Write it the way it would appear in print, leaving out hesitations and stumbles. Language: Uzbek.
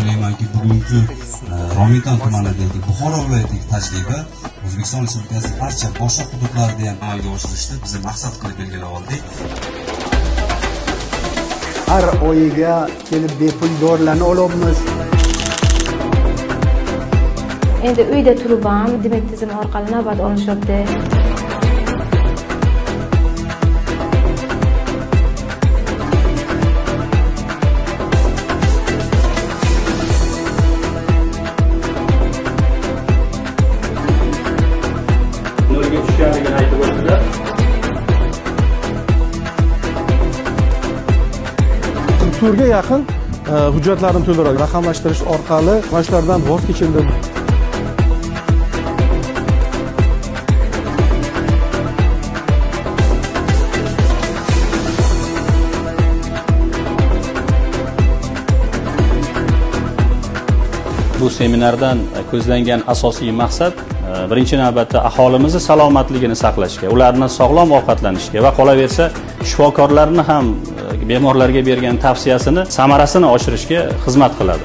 O'ylaymanki, bugungi Romitan tumanidagi, Buxoro viloyatidagi tajriba O'zbekiston Respublikasining barcha boshqa hududlarida ham amalga oshirishni biz maqsad qilib belgilab oldik. Har oyiga kelib bepul dorilarni olyapmiz. Endi uyda turib ham demak tizim orqali navbat olishyapti. Nolga tushganligini aytib o'tdilar. 44ga yaqin hujjatlarni to'ldiradi. Raqamlashtirish orqali mana shulardan voz kechildi. Bu seminardan ko'zlangan asosiy maqsad birinchi navbatda aholimizni salomatligini saqlashga, ularni sog'lom ovqatlanishga va qolaversa shifokorlarni ham bemorlarga bergan tavsiyasini samarasini oshirishga xizmat qiladi.